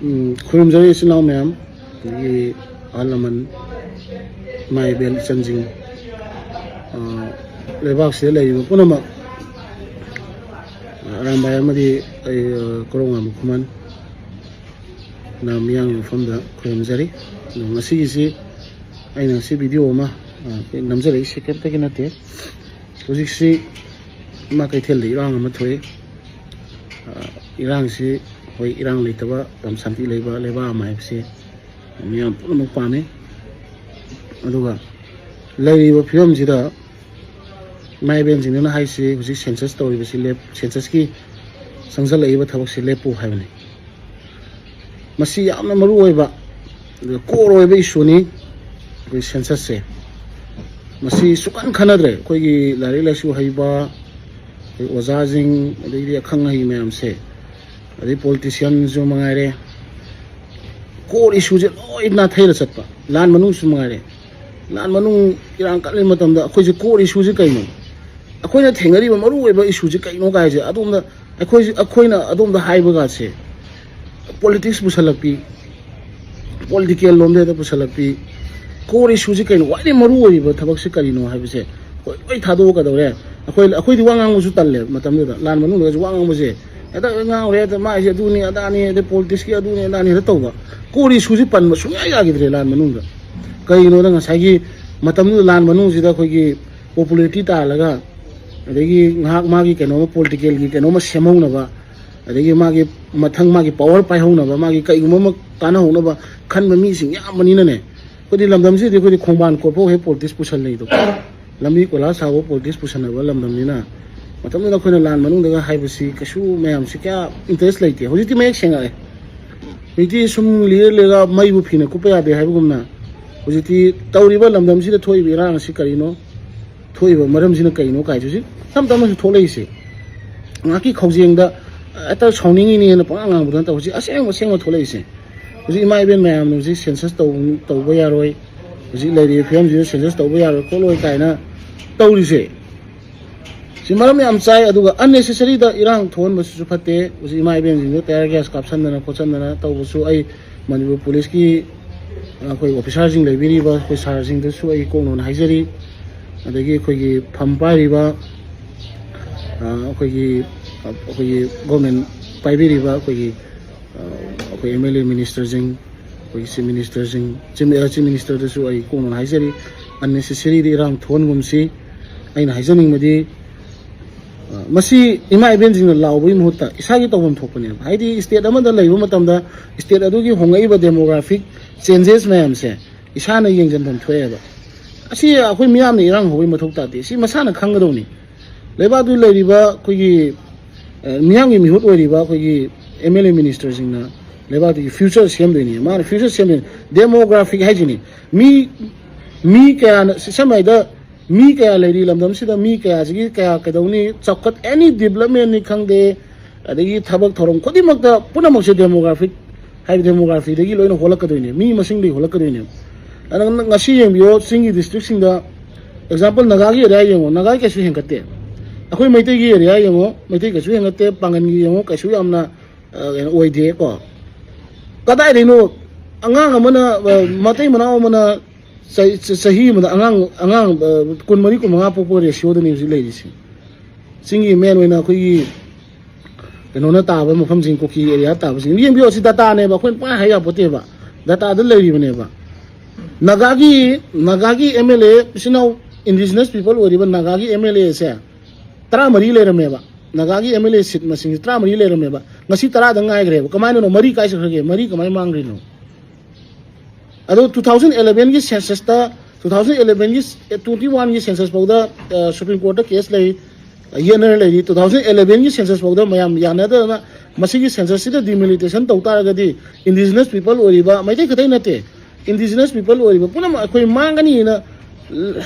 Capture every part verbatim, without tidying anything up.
ꯎꯝ, ꯈꯨꯔꯨꯝꯖꯔꯤ ꯏꯆꯤꯟ ꯏꯅꯥꯎ ꯃꯌꯥꯝ, ꯑꯗꯒꯤ ꯑꯍꯜ ꯂꯃꯟ, ꯏꯃꯥ ꯏꯕꯦꯜ ꯏꯆꯟꯁꯤꯡ, ꯑ, ꯂꯩꯕꯥꯛꯁꯤꯗ ꯂꯩꯔꯤꯕ ꯄꯨꯝꯅꯃꯛ꯫ ꯑꯔꯥꯝꯕꯥꯏ ꯑꯃꯗꯤ ꯑꯩ, ꯑ, ꯀꯣꯔꯧꯉꯥꯟꯕ ꯈꯨꯃꯟ ꯅ ꯃꯤꯌꯥꯝꯒꯤ ꯃꯐꯝꯗ ꯈꯨꯔꯨꯝꯖꯔꯤ꯫ ꯑꯗꯣ ꯉꯁꯤꯒꯤꯁꯤ ꯑꯩꯅ ꯉꯁꯤ ꯚꯤꯗꯤꯑꯣ ꯑꯃ, ꯑ, ꯅꯝꯖꯔꯛꯏꯁꯤ ꯀꯔꯤꯝꯇꯒꯤ ꯅꯠꯇꯦ꯫ ꯍꯧꯖꯤꯛꯁꯤ ꯏꯃꯥ ꯀꯩꯊꯦꯜꯗ ꯏꯔꯥꯡ ꯑꯃ ꯊꯣꯛꯏ꯫ ꯑ, ꯏꯔꯥꯡꯁꯤ, ꯍꯣꯏ, ꯏꯔꯥꯡ ꯂꯩꯇꯕ ꯌꯥꯝ ꯁꯥꯟꯇꯤ ꯂꯩꯕ ꯂꯩꯕꯥꯛ ꯑꯃ ꯍꯥꯏꯕꯁꯤ ꯃꯤꯌꯥꯝ ꯄꯨꯝꯅꯃꯛ ꯄꯥꯝꯃꯤ꯫ ꯑꯗꯨꯒ ꯂꯩꯔꯤꯕ ꯐꯤꯕꯝꯁꯤꯗ ꯏꯃꯥ ꯏꯕꯦꯟꯁꯤꯡꯗꯨꯅ ꯍꯥꯏꯁꯤ ꯍꯧꯖꯤꯛ census ꯇꯧꯔꯤꯕꯁꯤ ꯂꯦꯞ-, census ꯀꯤ ꯆꯪꯁꯤꯜꯂꯛꯏꯕ ꯊꯕꯛꯁꯤ ꯂꯦꯞꯄꯨ ꯍꯥꯏꯕꯅꯤ꯫ ꯃꯁꯤ ꯌꯥꯝꯅ ꯃꯔꯨ ꯑꯣꯏꯕ, ꯑꯗꯨꯒ core ꯑꯣꯏꯕ issue ꯅꯤ꯫ ꯑꯩꯈꯣꯏ census ꯁꯦ, ꯃꯁꯤ ꯁꯨꯛꯈꯟ ꯈꯟꯅꯗ꯭ꯔꯦ꯫ ꯑꯩꯈꯣꯏꯒꯤ ꯂꯥꯏꯔꯤꯛ ꯂꯥꯏꯁꯨ ꯍꯩꯕ, ꯑꯩꯈꯣꯏ ꯑꯣꯖꯥꯁꯤꯡ, ꯑꯗꯩꯗꯤ ꯑꯈꯪ ꯑꯍꯩ ꯃꯌꯥꯝꯁꯦ, ꯑꯗꯩ politician ꯁꯨ ꯃꯉꯥꯏꯔꯦ, core issue ꯁꯦ ꯂꯣꯏ ꯅꯥꯊꯩꯔ ꯆꯠꯄ꯫ ꯂꯥꯟ ꯃꯅꯨꯡꯁꯨ ꯃꯉꯥꯏꯔꯦ, ꯂꯥꯟ ꯃꯅꯨꯡ ꯏꯔꯥꯡ ꯀꯜꯂꯤꯉꯩ ꯃꯇꯝꯗ ꯑꯩꯈꯣꯏꯁꯦ core issue ꯁꯦ ꯀꯩꯅꯣ? ꯑꯩꯈꯣꯏꯅ ꯊꯦꯡꯅꯔꯤꯕ ꯃꯔꯨꯑꯣꯏꯕ issue ꯁꯦ ꯀꯩꯅꯣ ꯀꯥꯏꯁꯦ ꯑꯗꯣꯝꯗ ꯑꯩꯈꯣꯏ, ꯑꯩꯈꯣꯏꯅ ꯑꯗꯣꯝꯗ ꯍꯥꯏꯕꯒꯁꯦ, politics ꯄꯨꯁꯜꯂꯛꯄꯤ, political ꯂꯣꯝꯗ ꯍꯦꯛꯇ ꯄꯨꯁꯜꯂꯛꯄꯤ꯫ Core issue ꯁꯦ ꯀꯩꯅꯣ? ꯈ꯭ꯋꯥꯏꯗꯒꯤ ꯃꯔꯨ ꯑꯣꯏꯔꯤꯕ ꯊꯕꯛꯁꯦ ꯀꯔꯤꯅꯣ ꯍꯥꯏꯕꯁꯦ ꯑꯩꯈꯣꯏ ꯂꯣꯏ ꯊꯥꯗꯣꯛꯑꯒꯗꯧꯔꯦ꯫ ꯑꯩꯈꯣꯏ, ꯑꯩꯈꯣꯏꯗꯤ ꯋꯥ ꯉꯥꯡꯕꯁꯨ ꯇꯜꯂꯦ ꯃꯇꯝꯗꯨꯗ꯫ ꯂꯥꯟ ꯃꯅꯨꯡꯗꯒꯁꯨ ꯋꯥ ꯉꯥꯡꯕꯁꯦ ꯍꯦꯛꯇ ꯉꯥꯡꯉꯨꯔꯦ, ꯍꯦꯛꯇ ꯃꯥꯏꯁꯦ ꯑꯗꯨꯅꯤ ꯑꯗꯥꯅꯤ, ꯑꯗꯩ politics ꯀꯤ ꯑꯗꯨꯅꯤ ꯑꯗꯥꯅꯤ ꯍꯦꯛꯇ ꯇꯧꯕ꯫ Core issue ꯁꯦ ꯄꯟꯕ ꯁꯨꯡꯌꯥ ꯌꯥꯈꯤꯗ꯭ꯔꯦ ꯂꯥꯟ ꯃꯅꯨꯡꯗ꯫ ꯀꯩꯒꯤꯅꯣꯗ ꯉꯁꯥꯏꯒꯤ ꯃꯇꯝꯗꯨꯗ ꯂꯥꯟ ꯃꯅꯨꯡꯁꯤꯗ ꯑꯩꯈꯣꯏꯒꯤ popularity ꯇꯥꯜꯂꯒ, ꯑꯗꯒꯤ ꯉꯥꯏꯍꯥꯛ ꯃꯥꯒꯤ ꯀꯩꯅꯣꯝꯃ political ꯒꯤ ꯀꯩꯅꯣꯝꯃ ꯁꯦꯝꯍꯧꯅꯕ, ꯑꯗꯒꯤ ꯃꯥꯒꯤ ꯃꯊꯪ ꯃꯥꯒꯤ power ꯄꯥꯏꯍꯧꯅꯕ, ꯃꯥꯒꯤ ꯀꯩꯒꯨꯝꯕ ꯑꯃ ꯀꯥꯟꯅꯍꯧꯅꯕ ꯈꯟꯕ ꯃꯤꯁꯤꯡ ꯌꯥꯝꯕꯅꯤꯅꯅꯦ꯫ ꯑꯩꯈꯣꯏꯗꯤ ꯂꯝꯗꯝꯁꯤꯗꯤ ꯑꯩꯈꯣꯏꯗꯤ ꯈꯣꯡꯕꯥꯟ ꯀꯣꯠꯐꯥꯎ ꯍꯦꯛ politics ꯄꯨꯁꯜꯂꯤꯗꯣ꯫ ꯂꯝꯕꯤ ꯀꯣꯏꯂꯥꯁ ꯊꯥꯕ politics ꯄꯨꯁꯟꯅꯕ ꯂꯝꯗꯝꯅꯤꯅ, ꯃꯇꯝꯗꯨꯗ ꯑꯩꯈꯣꯏꯅ ꯂꯥꯟ ꯃꯅꯨꯡꯗꯒ ꯍꯥꯏꯕꯁꯤ ꯀꯩꯁꯨ ꯃꯌꯥꯝꯁꯤ ꯀꯌꯥ interest ꯂꯩꯇꯦ꯫ ꯍꯧꯖꯤꯛꯇꯤ ꯃꯌꯦꯛ ꯁꯦꯡꯉꯛꯑꯦ꯫ ꯍꯧꯖꯤꯛꯇꯤ ꯁꯨꯝ ꯂꯤꯔ ꯂꯤꯔꯒ ꯃꯩꯕꯨ ꯐꯤꯅ ꯀꯨꯞꯄ ꯌꯥꯗꯦ ꯍꯥꯏꯕꯒꯨꯝꯅ, ꯍꯧꯖꯤꯛꯇꯤ ꯇꯧꯔꯤꯕ ꯂꯝꯗꯝꯁꯤꯗ ꯊꯣꯛꯏꯕ ꯏꯔꯥꯡ ꯑꯁꯤ ꯀꯔꯤꯅꯣ, ꯊꯣꯛꯏꯕ ꯃꯔꯝꯁꯤꯅ ꯀꯩꯅꯣ ꯀꯥꯏꯁꯤ ꯍꯧꯖꯤꯛ ꯇꯞ ꯇꯞꯅꯁꯨ ꯊꯣꯛꯂꯛꯏꯁꯦ꯫ ꯉꯥꯏꯍꯥꯛꯀꯤ ꯈꯧꯖꯦꯡꯗ ꯍꯦꯛꯇ ꯁꯥꯎꯅꯤꯡꯉꯤꯅꯦꯅ ꯄꯪꯉꯥꯡ ꯉꯥꯡꯕꯗ ꯅꯠꯇꯕ, ꯍꯧꯖꯤꯛ ꯑꯁꯦꯡꯕ ꯑꯁꯦꯡꯕ ꯊꯣꯛꯂꯛꯏꯁꯦ꯫ ꯍꯧꯖꯤꯛ ꯏꯃꯥ ꯏꯕꯦꯟ ꯃꯌꯥꯝꯅ ꯍꯧꯖꯤꯛ census ꯇꯧ-, ꯇꯧꯕ ꯌꯥꯔꯣꯏ, ꯍꯧꯖꯤꯛ ꯂꯩꯔꯤꯕ ꯐꯤꯕꯝꯁꯤꯗ census ꯇꯧꯕ ꯌꯥꯔꯣꯏ ꯈꯣꯠꯂꯣꯏ ꯀꯥꯏꯅ ꯇꯧꯔꯤꯁꯦ, ꯁꯤ ꯃꯔꯝ ꯌꯥꯝ ꯆꯥꯏ꯫ ꯑꯗꯨꯒ unnecessary ꯗ ꯏꯔꯥꯡ ꯊꯣꯛꯍꯟꯕꯁꯤꯁꯨ ꯐꯠꯇꯦ꯫ ꯍꯧꯖꯤꯛ ꯏꯃꯥ ꯏꯕꯦꯟꯁꯤꯡꯗꯣ tear gas ꯀꯥꯞꯁꯟꯗꯅ ꯈꯣꯠꯆꯟꯗꯅ ꯇꯧꯕꯁꯨ ꯑꯩ ꯃꯅꯤꯄꯨꯔ ꯄꯨꯂꯤꯁꯀꯤ, ꯑꯩꯈꯣꯏ officer ꯁꯤꯡ ꯂꯩꯕꯤꯔꯤꯕ ꯑꯩꯈꯣꯏ ꯁꯥꯔꯁꯤꯡꯗꯁꯨ ꯑꯩ ꯀꯣꯛꯅꯣꯟ ꯍꯥꯏꯖꯔꯤ꯫ ꯑꯗꯒꯤ ꯑꯩꯈꯣꯏꯒꯤ ꯐꯝ ꯄꯥꯏꯔꯤꯕ, ꯑ, ꯑꯩꯈꯣꯏꯒꯤ, ꯑꯩꯈꯣꯏꯒꯤ government ꯄꯥꯏꯕꯤꯔꯤꯕ ꯑꯩꯈꯣꯏꯒꯤ, ꯑ, ꯑꯩꯈꯣꯏ M L A minister ꯁꯤꯡ, ꯑꯩꯈꯣꯏꯒꯤ chief minister ꯁꯤꯡ, chief, ꯑ, chief minister ꯗꯁꯨ ꯑꯩ ꯀꯣꯛꯅꯣꯟ ꯍꯥꯏꯖꯔꯤ꯫ Unnecessary ꯗ ꯏꯔꯥꯡ ꯊꯣꯛꯍꯟꯒꯨꯝꯁꯤ꯫ ꯑꯩꯅ ꯍꯥꯏꯖꯅꯤꯡꯕꯗꯤ, ꯑ, ꯃꯁꯤ ꯏꯃꯥ ꯏꯕꯦꯟꯁꯤꯡꯅ ꯂꯥꯎꯕꯒꯤ ꯃꯍꯨꯠꯇ ꯏꯁꯥꯒꯤ ꯇꯧꯐꯝ ꯊꯣꯛꯄꯅꯦꯕ꯫ ꯍꯥꯏꯗꯤ state ꯑꯃꯗ ꯂꯩꯕ ꯃꯇꯝꯗ state ꯑꯗꯨꯒꯤ ꯍꯣꯡꯂꯛꯏꯕ demographic changes ꯃꯌꯥꯝꯁꯦ ꯏꯁꯥꯅ ꯌꯦꯡꯁꯤꯟꯐꯝ ꯊꯣꯛꯑꯦꯕ꯫ ꯑꯁꯤ ꯑꯩꯈꯣꯏ ꯃꯤꯌꯥꯝꯅ ꯏꯔꯥꯡ ꯍꯧꯕꯒꯤ ꯃꯊꯧ ꯇꯥꯗꯦ꯫ ꯁꯤ ꯃꯁꯥꯅ ꯈꯪꯒꯗꯧꯅꯤ꯫ ꯂꯩꯕꯥꯛꯇꯨ ꯂꯩꯔꯤꯕ ꯑꯩꯈꯣꯏꯒꯤ, ꯑ, ꯃꯤꯌꯥꯝꯒꯤ ꯃꯤꯍꯨꯠ ꯑꯣꯏꯔꯤꯕ ꯑꯩꯈꯣꯏꯒꯤ M L A minister ꯁꯤꯡꯅ ꯂꯩꯕꯥꯛꯇꯨꯒꯤ future ꯁꯦꯝꯗꯣꯏꯅꯤ꯫ ꯃꯥꯅ future ꯁꯦꯝꯗꯣꯏꯅꯤ꯫ Demographic ꯍꯥꯏꯁꯤꯅꯤ꯫ ꯃꯤ, ꯃꯤ ꯀꯌꯥꯅ, ꯁꯝꯅ ꯍꯥꯏꯗ, ꯃꯤ ꯀꯌꯥ ꯂꯩꯔꯤ ꯂꯝꯗꯝꯁꯤꯗ, ꯃꯤ ꯀꯌꯥꯁꯤꯒꯤ ꯀꯌꯥ ꯀꯩꯗꯧꯅꯤ, ꯆꯥꯎꯈꯠ, any development ꯅꯤ ꯈꯪꯗꯦ, ꯑꯗꯒꯤ ꯊꯕꯛ ꯊꯧꯔꯝ ꯈꯨꯗꯤꯡꯃꯛꯇ ꯄꯨꯝꯅꯃꯛꯁꯦ demographic ꯍꯥꯏꯕ demography ꯗꯒꯤ ꯂꯣꯏꯅ ꯍꯣꯜꯂꯛꯀꯗꯣꯏꯅꯦ, ꯃꯤ ꯃꯁꯤꯡꯗꯒꯤ ꯍꯣꯜꯂꯛꯀꯗꯣꯏꯅꯦ꯫ ꯑꯗꯨꯅ ꯉꯁꯤ ꯌꯦꯡꯕꯤꯌꯣ, ꯆꯤꯡꯒꯤ district ꯁꯤꯡꯗ, example, ꯅꯥꯒꯥꯒꯤ area ꯌꯦꯡꯉꯣ, ꯅꯥꯒꯥꯒꯤ ꯀꯩꯁꯨ ꯍꯦꯟꯒꯠꯇꯦ꯫ ꯑꯩꯈꯣꯏ ꯃꯩꯇꯩꯒꯤ area ꯌꯦꯡꯉꯣ, ꯃꯩꯇꯩ ꯀꯩꯁꯨ ꯍꯦꯟꯒꯠꯇꯦ꯫ ꯄꯥꯡꯒꯟꯒꯤ ꯌꯦꯡꯉꯣ, ꯀꯩꯁꯨ ꯌꯥꯝꯅ, ꯑ, ꯀꯩꯅꯣ ꯑꯣꯏꯗꯦꯀꯣ꯫ ꯀꯗꯥꯏꯗꯩꯅꯣ? ꯑꯉꯥꯡ ꯑꯃꯅ, ꯑ, ꯃꯇꯩ ꯃꯅꯥꯎ ꯑꯃꯅ ꯆꯍꯤ, ꯆꯍꯤ ꯑꯃꯗ ꯑꯉꯥꯡ, ꯑꯉꯥꯡ, ꯑ, ꯀꯨꯟꯃꯔꯤ, ꯀꯨꯟꯃꯉꯥ ꯄꯣꯛꯄ ratio ꯗꯅꯤ ꯍꯧꯖꯤꯛ ꯂꯩꯔꯤꯁꯦ꯫ ꯆꯤꯡꯒꯤ main ꯑꯣꯏꯅ ꯑꯩꯈꯣꯏꯒꯤ ꯀꯩꯅꯣꯅ ꯇꯥꯕ ꯃꯐꯝꯁꯤꯡ, ꯀꯨꯀꯤ area ꯇꯥꯕꯁꯤꯡ, ꯌꯦꯡꯕꯤꯌꯣ, ꯁꯤ data ꯅꯦꯕ, ꯑꯩꯈꯣꯏꯅ ꯄꯪꯍꯥꯏ ꯍꯥꯏ ꯌꯥꯄꯣꯠꯇꯦꯕ, data the ꯂꯩꯔꯤꯕꯅꯦꯕ꯫ ꯅꯥꯒꯥꯒꯤ, ꯅꯥꯒꯥꯒꯤ M L A, ꯏꯆꯤꯟ ꯏꯅꯥꯎ indigenous people ꯑꯣꯏꯔꯤꯕ ꯅꯥꯒꯥꯒꯤ M L A ꯁꯦ ꯇꯔꯥꯃꯔꯤ ꯂꯩꯔꯝꯃꯦꯕ꯫ ꯅꯥꯒꯥꯒꯤ M L A seat ꯃꯁꯤꯡꯁꯦ ꯇꯔꯥꯃꯔꯤ ꯂꯩꯔꯝꯃꯦꯕ, ꯉꯁꯤ ꯇꯔꯥꯗ ꯉꯥꯏꯈ꯭ꯔꯦꯕ꯫ ꯀꯃꯥꯏꯅꯅꯣ? ꯃꯔꯤ ꯀꯥꯏ ꯆꯠꯈ꯭ꯔꯒꯦ? ꯃꯔꯤ ꯀꯃꯥꯏꯅ ꯃꯥꯡꯈ꯭ꯔꯤꯅꯣ? ꯑꯗꯣ two thousand eleven ꯒꯤ census ꯇ, two thousand eleven ꯒꯤ, twenty one ꯒꯤ census ꯐꯥꯎꯗ, ꯑ, Supreme Court ꯇ case ꯂꯩ, ꯌꯦꯠꯅꯔ ꯂꯩꯔꯤ꯫ Two thousand eleven ꯒꯤ census ꯐꯥꯎꯗ ꯃꯌꯥꯝ ꯌꯥꯅꯗꯅ ꯃꯁꯤꯒꯤ census ꯁꯤꯗ delimitation ꯇꯧ ꯇꯥꯔꯒꯗꯤ indigenous people ꯑꯣꯏꯔꯤꯕ ꯃꯩꯇꯩ ꯈꯛꯇꯪ ꯅꯠꯇꯦ, indigenous people ꯑꯣꯏꯔꯤꯕ ꯄꯨꯝꯅꯃꯛ ꯑꯩꯈꯣꯏ ꯃꯥꯡꯒꯅꯤꯅ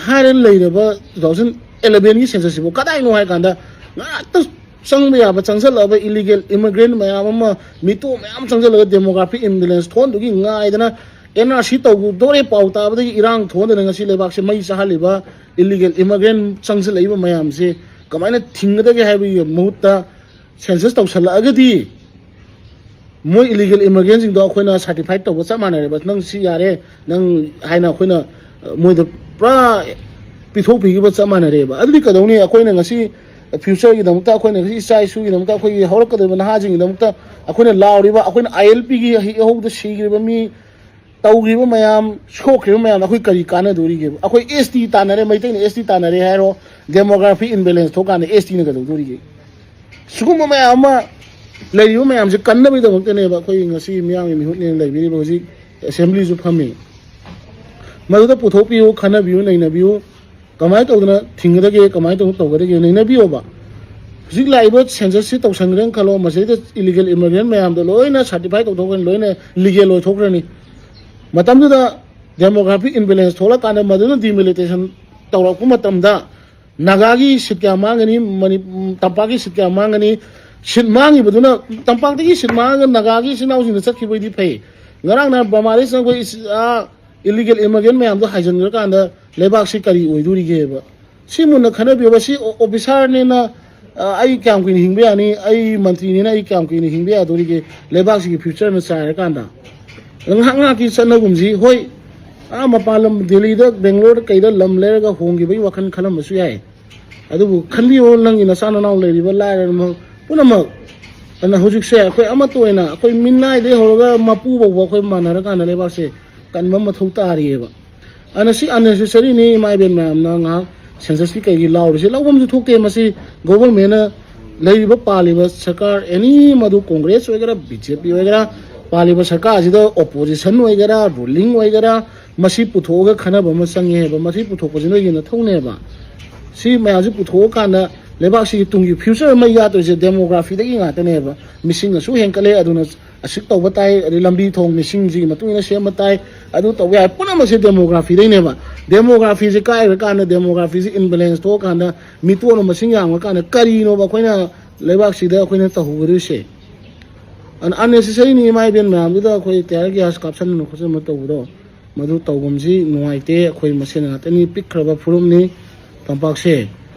ꯍꯥꯏꯔ ꯂꯩꯔꯕ two thousand eleven ꯒꯤ census ꯁꯤꯕꯨ ꯀꯗꯥꯏꯅꯣ ꯍꯥꯏ ꯀꯥꯟꯗ, ꯉꯥꯛꯇ ꯆꯪꯕ ꯌꯥꯕ ꯆꯪꯁꯜꯂꯛꯑꯕ illegal immigrant ꯃꯌꯥꯝ ꯑꯃ, ꯃꯤꯇꯣꯞ ꯃꯌꯥꯝ ꯆꯪꯁꯜꯂꯒ demographic imbalance ꯊꯣꯛꯍꯟꯗꯨꯒꯤ ꯉꯥꯏꯗꯅ N R C ꯇꯧꯗꯣꯔꯦ ꯄꯥꯎ ꯇꯥꯕꯗꯒꯤ ꯏꯔꯥꯡ ꯊꯣꯛꯍꯟꯗꯅ ꯉꯁꯤ ꯂꯩꯕꯥꯛꯁꯦ ꯃꯩ ꯆꯥꯍꯜꯂꯤꯕ illegal immigrant ꯆꯪꯁꯤꯜꯂꯛꯏꯕ ꯃꯌꯥꯝꯁꯦ ꯀꯃꯥꯏꯅ ꯊꯤꯡꯒꯗꯒꯦ ꯍꯥꯏꯕꯒꯤ ꯃꯍꯨꯠꯇ, ꯁꯦꯟꯁꯁ ꯇꯧꯁꯜꯂꯛꯑꯒꯗꯤ ꯃꯣꯏ ꯏꯂꯤꯒꯦꯜ ꯏꯃꯤꯒ꯭ꯔꯦꯟꯁꯤꯡꯗꯣ ꯑꯩꯈꯣꯏꯅ ꯁꯥꯔꯇꯤꯐꯥꯏꯠ ꯇꯧꯕ ꯆꯞ ꯃꯥꯟꯅꯔꯦꯕ꯫ "ꯅꯪ ꯁꯤ ꯌꯥꯔꯦ, ꯅꯪ" ꯍꯥꯏꯅ ꯑꯩꯈꯣꯏꯅ ꯃꯣꯏꯗ ꯄꯨꯔꯥ ꯄꯤꯊꯣꯛꯄꯤꯈꯤꯕ ꯆꯞ ꯃꯥꯟꯅꯔꯦꯕ꯫ ꯑꯗꯨꯗꯤ ꯀꯩꯗꯧꯅꯤ? ꯑꯩꯈꯣꯏꯅ ꯉꯁꯤ ꯐ꯭ꯌꯨꯆꯔꯒꯤꯗꯃꯛꯇ, ꯑꯩꯈꯣꯏꯅ ꯉꯁꯤ ꯏꯆꯥ ꯏꯁꯨꯒꯤꯗꯃꯛꯇ, ꯑꯩꯈꯣꯏꯒꯤ ꯍꯧꯔꯛꯀꯗꯧꯔꯤꯕ ꯅꯍꯥꯁꯤꯡꯒꯤꯗꯃꯛꯇ ꯑꯩꯈꯣꯏꯅ ꯂꯥꯎꯔꯤꯕ, ꯑꯩꯈꯣꯏꯅ ꯑꯥꯏ ꯑꯦꯜ ꯄꯤꯒꯤ ꯏꯍꯧꯗ ꯁꯤꯈ꯭ꯔꯤꯕ ꯃꯤ, ꯇꯧꯈ꯭ꯔꯤꯕ ꯃꯌꯥꯝ, ꯁꯣꯛꯈ꯭ꯔꯤꯕ ꯃꯌꯥꯝ ꯑꯩꯈꯣꯏ ꯀꯔꯤ ꯀꯥꯟꯅꯗꯣꯔꯤꯒꯦꯕ? ꯑꯩꯈꯣꯏ ꯑꯦꯁ ꯇꯤ ꯇꯥꯟꯅꯔꯦ, ꯃꯩꯇꯩꯅ ꯑꯦꯁ ꯇꯤ ꯇꯥꯟꯅꯔꯦ ꯍꯥꯏꯔꯣ, ꯗꯦꯃꯣꯒ꯭ꯔꯥꯐꯤ ꯏꯝꯕꯦꯂꯦꯟꯁ ꯊꯣꯛꯀꯥꯟꯗ ꯑꯦꯁ ꯇꯤꯅ ꯀꯩꯗꯧꯗꯣꯔꯤꯒꯦ? ꯁꯤꯒꯨꯝꯕ ꯃꯌꯥꯝ ꯑꯃ ꯂꯩꯔꯤꯕ ꯃꯌꯥꯝꯁꯦ ꯀꯟꯅꯕꯒꯤꯗꯃꯛꯇꯅꯦꯕ ꯑꯩꯈꯣꯏ ꯉꯁꯤ ꯃꯤꯌꯥꯝꯒꯤ ꯃꯤꯍꯨꯠꯅꯦꯅ ꯂꯩꯕꯤꯔꯤꯕ, ꯍꯧꯖꯤꯛ ꯑꯦꯁꯦꯝꯕ꯭ꯂꯤꯁꯨ ꯐꯝꯃꯤ꯫ ꯃꯗꯨꯗ ꯄꯨꯊꯣꯛꯄꯤꯌꯨ, ꯈꯟꯅꯕꯤꯌꯨ, ꯅꯩꯅꯕꯤꯌꯨ꯫ ꯀꯃꯥꯏꯅ ꯇꯧꯗꯅ ꯊꯤꯡꯒꯗꯒꯦ, ꯀꯃꯥꯏꯅ ꯇꯧꯗꯅ ꯇꯧꯒꯗꯒꯦ, ꯅꯩꯅꯕꯤꯌꯣꯕ꯫ ꯍꯧꯖꯤꯛ ꯂꯥꯛꯏꯕ ꯁꯦꯟꯁꯁꯁꯤ ꯇꯧꯁꯟꯈ꯭ꯔꯦꯅ ꯈꯜꯂꯣ, ꯃꯁꯤꯗꯩꯗ ꯏꯂꯤꯒꯦꯜ ꯏꯃꯤꯒ꯭ꯔꯦꯟ ꯃꯌꯥꯝꯗꯣ ꯂꯣꯏꯅ ꯁꯥꯔꯇꯤꯐꯥꯏ ꯇꯧꯊꯣꯛꯈ꯭ꯔꯅꯤ, ꯂꯣꯏꯅ ꯂꯤꯒꯦꯜ ꯑꯣꯏꯊꯣꯛꯈ꯭ꯔꯅꯤ꯫ ꯃꯇꯝꯗꯨꯗ ꯗꯦꯃꯣꯒ꯭ꯔꯥꯐꯤꯛ ꯏꯝꯕꯦꯂꯦꯟꯁ ꯊꯣꯛꯂꯀꯥꯟꯗ ꯃꯗꯨꯅ ꯗꯤꯃꯤꯂꯤꯇꯦꯁꯟ ꯇꯧꯔꯛꯄ ꯃꯇꯝꯗ ꯅꯥꯒꯥꯒꯤ ꯁꯤꯠ ꯀꯌꯥ ꯃꯥꯡꯒꯅꯤ, ꯃꯅꯤ-, ꯇꯝꯄꯥꯛꯀꯤ ꯁꯤꯠ ꯀꯌꯥ ꯃꯥꯡꯒꯅꯤ? ꯁꯤꯠ ꯃꯥꯡꯉꯤꯕꯗꯨꯅ, ꯇꯝꯄꯥꯛꯇꯒꯤ ꯁꯤꯠ ꯃꯥꯡꯉꯒ ꯅꯥꯒꯥꯒꯤ ꯏꯆꯤꯟ ꯏꯅꯥꯎꯁꯤꯡꯗ ꯆꯠꯈꯤꯕ ꯑꯣꯏꯗꯤ ꯐꯩ꯫ ꯉꯔꯥꯡ ꯅꯍꯥꯟ ꯕꯔꯃꯥꯗꯒꯤ ꯆꯪꯉꯛꯄ ꯏꯁ-, ꯑꯥ, ꯏꯂꯤꯒꯦꯜ ꯏꯃꯤꯒ꯭ꯔꯦꯟ ꯃꯌꯥꯝꯗꯣ ꯍꯥꯏꯖꯤꯟꯈ꯭ꯔꯀꯥꯟꯗ ꯂꯩꯕꯥꯛꯁꯤ ꯀꯔꯤ ꯑꯣꯏꯗꯣꯔꯤꯒꯦꯕ? ꯁꯤ ꯃꯨꯟꯅ ꯈꯟꯅꯕꯤꯌꯨꯕ꯫ ꯁꯤ ꯑꯣ-, ꯑꯣꯐꯤꯁꯥꯔꯅꯤꯅ, ꯑ, ꯑꯩ ꯀꯌꯥꯝ ꯀꯨꯏꯅ ꯍꯤꯡꯕ ꯌꯥꯅꯤ? ꯑꯩ ꯃꯟꯇ꯭ꯔꯤꯅꯤꯅ ꯑꯩ ꯀꯌꯥꯝ ꯀꯨꯏꯅ ꯍꯤꯡꯕ ꯌꯥꯗꯣꯔꯤꯒꯦ? ꯂꯩꯕꯥꯛꯁꯤꯒꯤ ꯐ꯭ꯌꯨꯆꯔꯅ ꯆꯥꯏꯔꯀꯥꯟꯗ꯫ ꯑꯗꯣ ꯉꯥꯏꯍꯥꯛ ꯉꯥꯏꯍꯥꯛꯀꯤ ꯆꯠꯅꯒꯨꯝꯁꯤ꯫ ꯍꯣꯏ, ꯑꯥ, ꯃꯄꯥꯟ ꯂꯝ, ꯗꯦꯜꯂꯤꯗ, ꯕꯦꯡꯒ꯭ꯂꯣꯔꯗ ꯀꯩꯗ ꯂꯝ ꯂꯩꯔꯒ ꯍꯣꯡꯈꯤꯕꯒꯤ ꯋꯥꯈꯜ ꯈꯜꯂꯝꯕꯁꯨ ꯌꯥꯏ꯫ ꯑꯗꯨꯕꯨ ꯈꯟꯕꯤꯌꯨ, ꯅꯪꯒꯤ ꯅꯆꯥ ꯅꯅꯥꯎ ꯂꯩꯔꯤꯕ ꯂꯥꯏꯔꯕ ꯄꯨꯝꯅꯃꯛ꯫ ꯑꯗꯨꯅ ꯍꯧꯖꯤꯛꯁꯦ ꯑꯩꯈꯣꯏ ꯑꯃꯠꯇ ꯑꯣꯏꯅ, ꯑꯩꯈꯣꯏ ꯃꯤꯅꯥꯏꯗꯒꯤ ꯍꯧꯔꯒ ꯃꯄꯨ ꯐꯥꯎꯕ ꯑꯩꯈꯣꯏ ꯃꯥꯟꯅꯔꯀꯥꯟꯗ ꯂꯩꯕꯥꯛꯁꯦ ꯀꯟꯕ ꯃꯊꯧ ꯇꯥꯔꯤꯑꯕ꯫ ꯑꯗꯨꯅ ꯁꯤ ꯑꯟꯅꯦꯁꯦꯁꯔꯤꯅꯤ, ꯏꯃꯥ ꯏꯕꯦꯟ ꯃꯌꯥꯝꯅ ꯉꯥꯏꯍꯥꯛ ꯁꯦꯟꯁꯁꯀꯤ ꯀꯩꯒꯤ ꯂꯥꯎꯔꯤꯁꯦ? ꯂꯧꯐꯝꯁꯨ ꯊꯣꯛꯇꯦ꯫ ꯃꯁꯤ ꯒꯣꯚꯔꯟꯃꯦꯟꯅ, ꯂꯩꯔꯤꯕ ꯄꯥꯜꯂꯤꯕ ꯁꯔꯀꯥꯔ, ꯑꯦꯅꯤ, ꯃꯗꯨ ꯀꯣꯡꯒ꯭ꯔꯦꯁ ꯑꯣꯏꯒꯦꯔꯥ, ꯕꯤ ꯖꯦ ꯄꯤ ꯑꯣꯏꯒꯦꯔꯥ, ꯄꯥꯜꯂꯤꯕ ꯁꯔꯀꯥꯔꯁꯤꯗ ꯑꯣꯄꯣꯖꯤꯁꯟ ꯑꯣꯏꯒꯦꯔꯥ, ꯔꯨꯂꯤꯡ ꯑꯣꯏꯒꯦꯔꯥ, ꯃꯁꯤ ꯄꯨꯊꯣꯛꯑꯒ ꯈꯟꯅꯕ ꯑꯃ ꯆꯪꯉꯦ ꯍꯥꯏꯕ꯫ ꯃꯁꯤ ꯄꯨꯊꯣꯛꯄꯁꯤ ꯅꯣꯏꯒꯤ ꯅꯊꯧꯅꯦꯕ꯫ ꯁꯤ ꯃꯌꯥꯝꯁꯤ ꯄꯨꯊꯣꯛꯑꯀꯥꯟꯗ ꯂꯩꯕꯥꯛꯁꯤꯒꯤ ꯇꯨꯡꯒꯤ ꯐ꯭ꯌꯨꯆꯔ ꯑꯃ ꯌꯥꯠꯇꯣꯏꯁꯦ ꯗꯦꯃꯣꯒ꯭ꯔꯥꯐꯤꯗꯒꯤ ꯉꯥꯛꯇꯅꯦꯕ꯫ ꯃꯤꯁꯤꯡ ꯑꯁꯨꯛ ꯍꯦꯟꯀꯠꯂꯦ, ꯑꯗꯨꯅ ꯑꯁꯨꯛ ꯇꯧꯕ ꯇꯥꯏ, ꯑꯗꯩ ꯂꯝꯕꯤ ꯊꯣꯡ ꯃꯤꯁꯤꯡꯁꯤꯒꯤ ꯃꯇꯨꯡ ꯏꯟꯅ ꯁꯦꯝꯕ ꯇꯥꯏ, ꯑꯗꯨ ꯇꯧꯕ ꯌꯥꯏ, ꯄꯨꯝꯅꯃꯛꯁꯦ ꯗꯦꯃꯣꯒ꯭ꯔꯥꯐꯤꯗꯩꯅꯦꯕ꯫ ꯗꯦꯃꯣꯒ꯭ꯔꯥꯐꯤꯁꯦ ꯀꯥꯏꯈ꯭ꯔꯀꯥꯟꯗ, ꯗꯦꯃꯣꯒ꯭ꯔꯥꯐꯤꯁꯦ ꯏꯝꯕꯦꯂꯦꯟꯁ ꯊꯣꯛꯑꯀꯥꯟꯗ, ꯃꯤꯇꯣꯟꯕ ꯃꯁꯤꯡ ꯌꯥꯝꯈ꯭ꯔꯀꯥꯟꯗ ꯀꯔꯤꯅꯣꯕ ꯑꯩꯈꯣꯏꯅ ꯂꯩꯕꯥꯛꯁꯤꯗ ꯑꯩꯈꯣꯏꯅ ꯇꯧꯍꯧꯒꯗꯣꯏꯁꯦ? ꯑꯟꯅꯦꯁꯦꯁꯔꯤꯅꯤ, ꯏꯃꯥ ꯏꯕꯦꯟ ꯃꯌꯥꯝꯗꯨꯗ ꯑꯩꯈꯣꯏ ꯇꯤꯌꯥꯔ ꯒ꯭ꯌꯥꯁ ꯀꯥꯞꯁꯟꯗꯅ ꯈꯣꯠꯆꯟꯕ ꯇꯧꯕꯗꯣ, ꯃꯗꯨ ꯇꯧꯐꯝꯁꯤ ꯅꯨꯡꯉꯥꯏꯇꯦ꯫ ꯑꯩꯈꯣꯏ ꯃꯁꯦꯟ ꯉꯥꯛꯇꯅꯤ, ꯄꯤꯛꯈ꯭ꯔꯕ ꯐꯨꯔꯨꯞꯅꯤ ꯇꯝꯄꯥꯛꯁꯦ꯫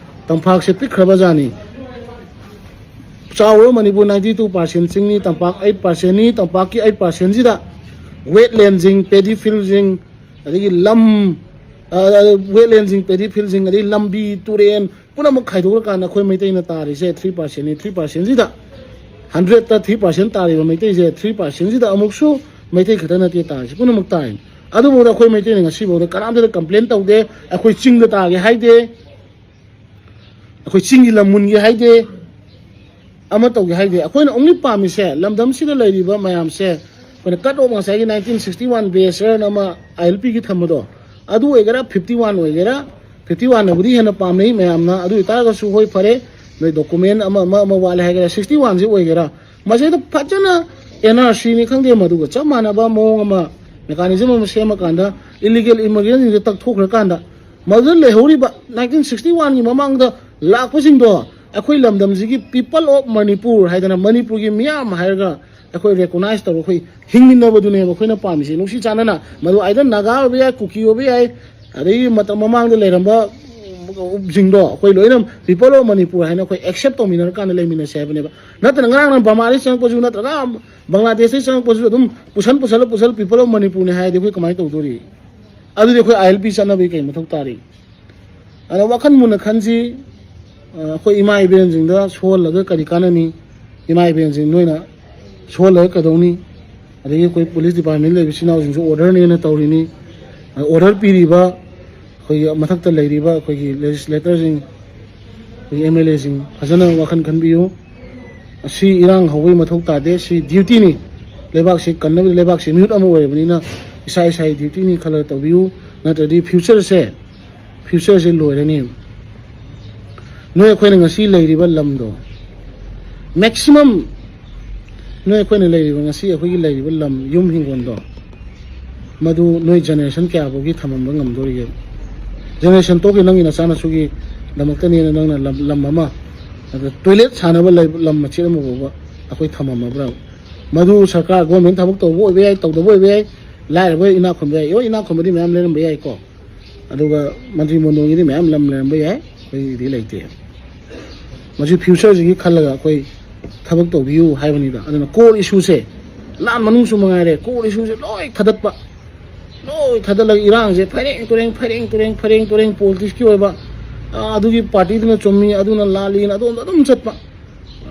ꯇꯝꯄꯥꯛꯁꯦ ꯄꯤꯛꯈ꯭ꯔꯕ ꯖꯥꯠꯅꯤ꯫ ꯆꯥꯎꯔꯕ ꯃꯅꯤꯄꯨꯔ ninety two percent ꯆꯤꯡꯅꯤ, ꯇꯝꯄꯥꯛ eight percent ꯅꯤ꯫ ꯇꯝꯄꯥꯛꯀꯤ eight percent ꯁꯤꯗ wetland ꯁꯤꯡ, paddy field ꯁꯤꯡ, ꯑꯗꯒꯤ ꯂꯝ, wetland ꯁꯤꯡ, paddy field ꯁꯤꯡ, ꯑꯗꯒꯤ ꯂꯝꯕꯤ, ꯇꯨꯔꯦꯟ ꯄꯨꯝꯅꯃꯛ ꯈꯥꯏꯗꯣꯛꯂꯀꯥꯟꯗ ꯑꯩꯈꯣꯏ ꯃꯩꯇꯩꯅ ꯇꯥꯔꯤꯁꯦ three percent ꯅꯤ꯫ Three percent ꯁꯤꯗ hundred ꯇ three percent ꯇꯥꯔꯤꯕ ꯃꯩꯇꯩꯁꯦ three percent ꯁꯤꯗ ꯑꯃꯨꯛꯁꯨ ꯃꯩꯇꯩ ꯈꯛꯇ ꯅꯠꯇꯦ ꯇꯥꯔꯤꯁꯦ, ꯄꯨꯝꯅꯃꯛ ꯇꯥꯏ꯫ ꯑꯗꯨꯐꯥꯎꯗ ꯑꯩꯈꯣꯏ ꯃꯩꯇꯩꯅ ꯉꯁꯤꯐꯥꯎꯗ ꯀꯅꯥꯝꯇꯗ complain ꯇꯧꯗꯦ꯫ ꯑꯩꯈꯣꯏ ꯆꯤꯡꯗ ꯇꯥꯒꯦ ꯍꯥꯏꯗꯦ, ꯑꯩꯈꯣꯏ ꯆꯤꯡꯒꯤ ꯂꯝ ꯃꯨꯟꯒꯦ ꯍꯥꯏꯗꯦ, ꯑꯃ ꯇꯧꯒꯦ ꯍꯥꯏꯗꯦ꯫ ꯑꯩꯈꯣꯏꯅ only ꯄꯥꯝꯃꯤꯁꯦ ꯂꯝꯗꯝꯁꯤꯗ ꯂꯩꯔꯤꯕ ꯃꯌꯥꯝꯁꯦ ꯑꯩꯈꯣꯏꯅ cut off, ꯉꯁꯥꯏꯒꯤ nineteen sixty one base year ꯑꯃ ILP ꯒꯤ ꯊꯝꯕꯗꯣ, ꯑꯗꯨ ꯑꯣꯏꯒꯦꯔꯥ, fifty one ꯑꯣꯏꯒꯦꯔꯥ, fifty one ꯅꯕꯨꯗꯤ ꯍꯦꯟꯅ ꯄꯥꯝꯅꯩ ꯃꯌꯥꯝꯅ꯫ ꯑꯗꯨ ꯑꯣꯏꯇꯥꯔꯒꯁꯨ ꯍꯣꯏ, ꯐꯔꯦ, ꯅꯣꯏ document ꯑꯃ ꯑꯃ ꯑꯃ ꯋꯥꯠꯂꯦ ꯍꯥꯏꯒꯦꯔꯥ, sixty one ꯁꯤ ꯑꯣꯏꯒꯦꯔꯥ, ꯃꯁꯤꯗ ꯐꯖꯅ NRC ꯅꯤ ꯈꯪꯗꯦ, ꯃꯗꯨꯒ ꯆꯞ ꯃꯥꯟꯅꯕ ꯃꯑꯣꯡ ꯑꯃ, mechanism ꯑꯃ ꯁꯦꯝꯃꯀꯥꯟꯗ illegal immigrant ꯁꯤꯡꯁꯦ ꯇꯛꯊꯣꯛꯈ꯭ꯔꯀꯥꯟꯗ ꯃꯗꯨꯗ ꯂꯩꯍꯧꯔꯤꯕ nineteen sixty one ꯒꯤ ꯃꯃꯥꯡꯗ ꯂꯥꯛꯄꯁꯤꯡꯗꯣ ꯑꯩꯈꯣꯏ ꯂꯝꯗꯝꯁꯤꯒꯤ people of Manipur ꯍꯥꯏꯗꯅ, ꯃꯅꯤꯄꯨꯔꯒꯤ ꯃꯤꯌꯥꯝ ꯍꯥꯏꯔꯒ ꯑꯩꯈꯣꯏ recognize ꯇꯧꯔꯒ ꯑꯩꯈꯣꯏ ꯍꯤꯡꯃꯤꯟꯅꯕꯗꯨꯅꯦꯕ ꯑꯩꯈꯣꯏꯅ ꯄꯥꯝꯃꯤꯁꯦ꯫ ꯅꯨꯡꯁꯤ ꯆꯥꯟꯅꯅ, ꯃꯗꯨ either ꯅꯥꯒꯥ ꯑꯣꯏꯕ ꯌꯥꯏ, ꯀꯨꯀꯤ ꯑꯣꯏꯕ ꯌꯥꯏ, ꯑꯗꯒꯤ ꯃꯇꯝ ꯃꯃꯥꯡꯗ ꯂꯩꯔꯝꯕ ꯁꯤꯡꯗꯣ ꯑꯩꯈꯣꯏ ꯂꯣꯏꯅ people of Manipur ꯍꯥꯏꯅ ꯑꯩꯈꯣꯏ accept ꯇꯧꯃꯤꯟꯅꯔꯀꯥꯟꯗ ꯂꯩꯃꯤꯟꯅꯁꯦ ꯍꯥꯏꯕꯅꯦꯕ꯫ ꯅꯠꯇꯅ ꯉꯔꯥꯡ ꯅꯍꯥꯟ ꯕꯃꯥꯗꯒꯤ ꯆꯪꯉꯛꯄꯁꯨ ꯅꯠꯇ꯭ꯔꯒ ꯕꯪꯒ꯭ꯂꯥꯗꯦꯁꯇꯒꯤ ꯆꯪꯉꯛꯄꯁꯨ ꯑꯗꯨꯝ ꯄꯨꯁꯟ ꯄꯨꯁꯜꯂ ꯄꯨꯁꯜꯂ people of Manipur ꯅꯤ ꯍꯥꯏꯔꯗꯤ ꯑꯩꯈꯣꯏ ꯀꯃꯥꯏꯅ ꯇꯧꯗꯣꯔꯤ? ꯑꯗꯨꯗꯤ ꯑꯩꯈꯣꯏ ILP ꯆꯠꯅꯕꯒꯤ ꯀꯩ ꯃꯊꯧ ꯇꯥꯔꯤ? ꯑꯗꯨꯅ ꯋꯥꯈꯜ ꯃꯨꯟꯅ ꯈꯟꯁꯤ꯫ ꯑ, ꯑꯩꯈꯣꯏ ꯏꯃꯥ ꯏꯕꯦꯟꯁꯤꯡꯗ ꯁꯣꯜꯂꯒ ꯀꯔꯤ ꯀꯥꯟꯅꯅꯤ? ꯏꯃꯥ ꯏꯕꯦꯟꯁꯤꯡ ꯅꯣꯏꯅ ꯁꯣꯜꯂꯒ ꯀꯩꯗꯧꯅꯤ? ꯑꯗꯒꯤ ꯑꯩꯈꯣꯏ police department ꯂꯩꯕ ꯏꯆꯤꯟ ꯏꯅꯥꯎꯁꯤꯡꯁꯨ order ꯅꯦꯅ ꯇꯧꯔꯤꯅꯤ꯫ ꯑ, order ꯄꯤꯔꯤꯕ ꯑꯩꯈꯣꯏꯒꯤ ꯃꯊꯛꯇ ꯂꯩꯔꯤꯕ ꯑꯩꯈꯣꯏꯒꯤ legislator ꯁꯤꯡ, ꯑꯩꯈꯣꯏꯒꯤ MLA ꯁꯤꯡ ꯐꯖꯅ ꯋꯥꯈꯜ ꯈꯟꯕꯤꯌꯨ꯫ ꯑꯁꯤ ꯏꯔꯥꯡ ꯍꯧꯕꯒꯤ ꯃꯊꯧ ꯇꯥꯗꯦ, ꯁꯤ duty ꯅꯤ꯫ ꯂꯩꯕꯥꯛꯁꯤ ꯀꯟꯅꯕ, ꯂꯩꯕꯥꯛꯁꯤ ꯃꯤꯍꯨꯠ ꯑꯃ ꯑꯣꯏꯔꯕꯅꯤꯅ ꯏꯁꯥ ꯏꯁꯥꯒꯤ duty ꯅꯤ ꯈꯜꯂꯒ ꯇꯧꯕꯤꯌꯨ, ꯅꯠꯇ꯭ꯔꯗꯤ future ꯁꯦ, future ꯁꯦ ꯂꯣꯏꯔꯅꯤ꯫ ꯅꯣꯏ ꯑꯩꯈꯣꯏꯅ ꯉꯁꯤ ꯂꯩꯔꯤꯕ ꯂꯝꯗꯣ, maximum ꯅꯣꯏ ꯑꯩꯈꯣꯏꯅ ꯂꯩꯔꯤꯕ, ꯉꯁꯤ ꯑꯩꯈꯣꯏꯒꯤ ꯂꯩꯔꯤꯕ ꯂꯝ, ꯌꯨꯝ ꯍꯤꯡꯒꯣꯜꯗꯣ, ꯃꯗꯨ ꯅꯣꯏ generation ꯀꯌꯥ ꯐꯥꯎꯒꯤ ꯊꯝꯃꯝꯕ ꯉꯝꯗꯣꯔꯤꯒꯦ? Generation ꯇꯣꯛꯈꯤ, ꯅꯪꯒꯤ ꯅꯆꯥꯅꯁꯨꯒꯤ ꯗꯃꯛꯇꯅꯦꯅ ꯅꯪꯅ ꯂꯝ, ꯂꯝ ꯑꯃ, ꯑꯗ toilet ꯁꯥꯟꯅꯕ ꯂꯩ-, ꯂꯝ ꯃꯆꯦꯠ ꯑꯃ ꯐꯥꯎꯕ ꯑꯩꯈꯣꯏ ꯊꯝꯃꯝꯃꯕ꯭ꯔꯥ? ꯃꯗꯨ ꯁꯔꯀꯥꯔ, government ꯊꯕꯛ ꯇꯧꯕ ꯑꯣꯏꯕ ꯌꯥꯏ, ꯇꯧꯗꯕ ꯑꯣꯏꯕ ꯌꯥꯏ, ꯂꯥꯏꯔꯕ ꯏꯅꯥꯛ ꯈꯨꯟꯕ ꯌꯥꯏ꯫ ꯍꯣꯏ, ꯏꯅꯥꯛ ꯈꯨꯟꯕꯗꯤ ꯃꯌꯥꯝ ꯂꯩꯔꯝꯕ ꯌꯥꯏꯀꯣ, ꯑꯗꯨꯒ ꯃꯟꯇ꯭ꯔꯤ ꯃꯟꯗꯣꯟꯒꯤꯗꯤ ꯃꯌꯥꯝ ꯂꯝ ꯂꯩꯔꯝꯕ ꯌꯥꯏ꯫ ꯑꯩꯈꯣꯏꯒꯤꯗꯤ ꯂꯩꯇꯦ꯫ ꯃꯁꯤ ꯐ꯭ꯌꯨꯆꯔꯁꯤꯒꯤ ꯈꯜꯂꯒ ꯑꯩꯈꯣꯏ ꯊꯕꯛ ꯇꯧꯕꯤꯌꯨ ꯍꯥꯏꯕꯅꯤꯗ꯫ ꯑꯗꯨꯅ ꯀꯣꯔ ꯏꯁꯨꯁꯦ, ꯂꯥꯟ ꯃꯅꯨꯡꯁꯨ ꯃꯉꯥꯏꯔꯦ, ꯀꯣꯔ ꯏꯁꯨꯁꯦ ꯂꯣꯏ ꯊꯥꯗꯠꯄ, ꯂꯣꯏ ꯊꯥꯗꯠꯂꯒ ꯏꯔꯥꯡꯁꯦ ꯐꯩꯔꯦꯡ ꯇꯨꯔꯦꯡ, ꯐꯩꯔꯦꯡ ꯇꯨꯔꯦꯡ, ꯐꯩꯔꯦꯡ ꯇꯨꯔꯦꯡ, ꯄꯣꯂꯤꯇꯤꯛꯁꯀꯤ ꯑꯣꯏꯕ, ꯑ, ꯑꯗꯨꯒꯤ ꯄꯥꯔꯇꯤꯗꯨꯅ ꯆꯨꯝꯃꯤ, ꯑꯗꯨꯅ ꯂꯥꯜꯂꯤꯅ ꯑꯗꯣꯝꯗ ꯑꯗꯨꯝ ꯆꯠꯄ꯫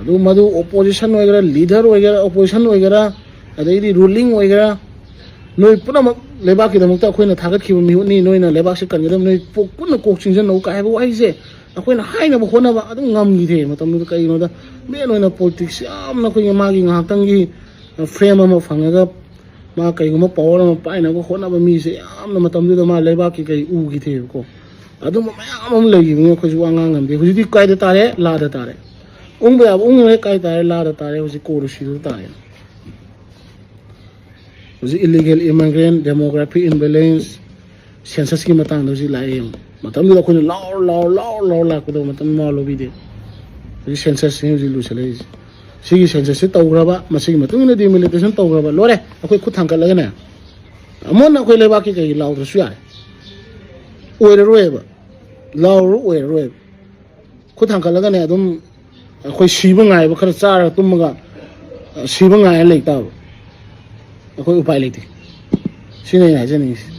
ꯑꯗꯨ ꯃꯗꯨ ꯑꯣꯄꯣꯖꯤꯁꯟ ꯑꯣꯏꯒꯦꯔꯥ, ꯂꯤꯗꯔ ꯑꯣꯏꯒꯦꯔꯥ, ꯑꯣꯄꯣꯖꯤꯁꯟ ꯑꯣꯏꯒꯦꯔꯥ, ꯑꯗꯩꯗꯤ ꯔꯨꯂꯤꯡ ꯑꯣꯏꯒꯦꯔꯥ, ꯅꯣꯏ ꯄꯨꯝꯅꯃꯛ ꯂꯩꯕꯥꯛꯀꯤꯗꯃꯛꯇ ꯑꯩꯈꯣꯏꯅ ꯊꯥꯒꯠꯈꯤꯕ ꯃꯤꯍꯨꯠꯅꯤ, ꯅꯣꯏꯅ ꯂꯩꯕꯥꯛꯁꯦ ꯀꯟꯒꯗꯕ, ꯅꯣꯏ ꯄꯨ-, ꯄꯨꯟꯅ ꯀꯣꯛ ꯆꯤꯡꯁꯤꯟꯅꯧ ꯀꯥꯏ ꯍꯥꯏꯕ ꯋꯥꯍꯩꯁꯦ ꯑꯩꯈꯣꯏꯅ ꯍꯥꯏꯅꯕ ꯍꯣꯠꯅꯕ ꯑꯗꯨꯝ ꯉꯝꯈꯤꯗꯦ꯫ ꯃꯇꯝꯗꯨꯗ ꯀꯩꯒꯤꯅꯣꯗ, ꯃꯦꯟ ꯑꯣꯏꯅ ꯄꯣꯂꯤꯇꯤꯛꯁ ꯌꯥꯝꯅ ꯑꯩꯈꯣꯏꯒꯤ ꯃꯥꯒꯤ ꯉꯥꯏꯍꯥꯛꯇꯪꯒꯤ ꯐ꯭ꯔꯦꯝ ꯑꯃ ꯐꯪꯉꯒ ꯃꯥ ꯀꯩꯒꯨꯝꯕ ꯄꯋꯔ ꯑꯃ ꯄꯥꯏꯅꯕ ꯍꯣꯠꯅꯕ ꯃꯤꯁꯦ ꯌꯥꯝꯅ ꯃꯇꯝꯗꯨꯗ ꯃꯥ ꯂꯩꯕꯥꯛꯀꯤ ꯀꯩ ꯎꯈꯤꯗꯦꯕꯀꯣ꯫ ꯑꯗꯨꯝꯕ ꯃꯌꯥꯝ ꯑꯃ ꯂꯩꯈꯤꯕꯅꯤ, ꯑꯩꯈꯣꯏꯁꯨ ꯋꯥ ꯉꯥꯡ ꯉꯝꯗꯦ꯫ ꯍꯧꯖꯤꯛꯇꯤ ꯀꯥꯏꯗ ꯇꯥꯔꯦ? ꯂꯥꯗ ꯇꯥꯔꯦ꯫ ꯎꯪꯕ ꯌꯥꯕ ꯎꯪꯉꯔꯦ, ꯀꯥꯏ ꯇꯥꯔꯦ? ꯂꯥꯗ ꯇꯥꯔꯦ, ꯍꯧꯖꯤꯛ ꯀꯣꯔ ꯏꯁꯨꯗ ꯇꯥꯔꯦ꯫ ꯍꯧꯖꯤꯛ ꯏꯂꯤꯒꯦꯜ ꯏꯃꯥꯏꯒ꯭ꯔꯦꯟ, ꯗꯦꯃꯣꯒ꯭ꯔꯥꯐꯤꯛ ꯏꯝꯕꯦꯂꯦꯟꯁ, ꯁꯦꯟꯁꯁꯀꯤ ꯃꯇꯥꯡꯗ ꯍꯧꯖꯤꯛ ꯂꯥꯛꯑꯦ ꯌꯦꯡꯉꯨ꯫ ꯃꯇꯝꯗꯨꯗ ꯑꯩꯈꯣꯏꯅ ꯂꯥꯎꯔ ꯂꯥꯎꯔ ꯂꯥꯎꯔ ꯂꯥꯎꯔ ꯂꯥꯛꯄꯗꯣ ꯃꯇꯝ ꯃꯋꯥ ꯂꯧꯕꯤꯗꯦ꯫ ꯍꯧꯖꯤꯛ ꯁꯦꯟꯁꯁꯁꯤꯅ ꯍꯧꯖꯤꯛ ꯂꯨꯁꯜꯂꯛꯏꯁꯦ꯫ ꯁꯤꯒꯤ ꯁꯦꯟꯁꯁꯁꯤ ꯇꯧꯈ꯭ꯔꯕ, ꯃꯁꯤꯒꯤ ꯃꯇꯨꯡ ꯏꯟꯅ ꯗꯤꯃꯤꯂꯤꯇꯦꯁꯟ ꯇꯧꯈ꯭ꯔꯕ, ꯂꯣꯏꯔꯦ꯫ ꯑꯩꯈꯣꯏ ꯈꯨꯠ ꯊꯥꯡꯒꯠꯂꯒꯅꯦ, ꯑꯃꯨꯟꯅ ꯑꯩꯈꯣꯏ ꯂꯩꯕꯥꯛꯀꯤ ꯀꯩꯒꯤ ꯂꯥꯎꯗ꯭ꯔꯁꯨ ꯌꯥꯔꯦ꯫ ꯑꯣꯏꯔꯔꯣꯏꯕ꯫ ꯂꯥꯎꯔ ꯑꯣꯏꯔꯔꯣꯏꯕ꯫ ꯈꯨꯠ ꯊꯥꯡꯒꯠꯂꯒꯅꯦ ꯑꯗꯨꯝ ꯑꯩꯈꯣꯏ ꯁꯤꯕ ꯉꯥꯏꯕ, ꯈꯔ ꯆꯥꯔꯒ ꯇꯨꯝꯃꯒ, ꯑ, ꯁꯤꯕ ꯉꯥꯏꯔ ꯂꯩ ꯇꯥꯕ꯫ ꯑꯩꯈꯣꯏ ꯎꯄꯥꯏ ꯂꯩꯇꯦ꯫ ꯁꯤꯅꯤ ꯑꯩꯅ ꯍꯥꯏꯖꯅꯤꯡꯉꯤꯁꯦ꯫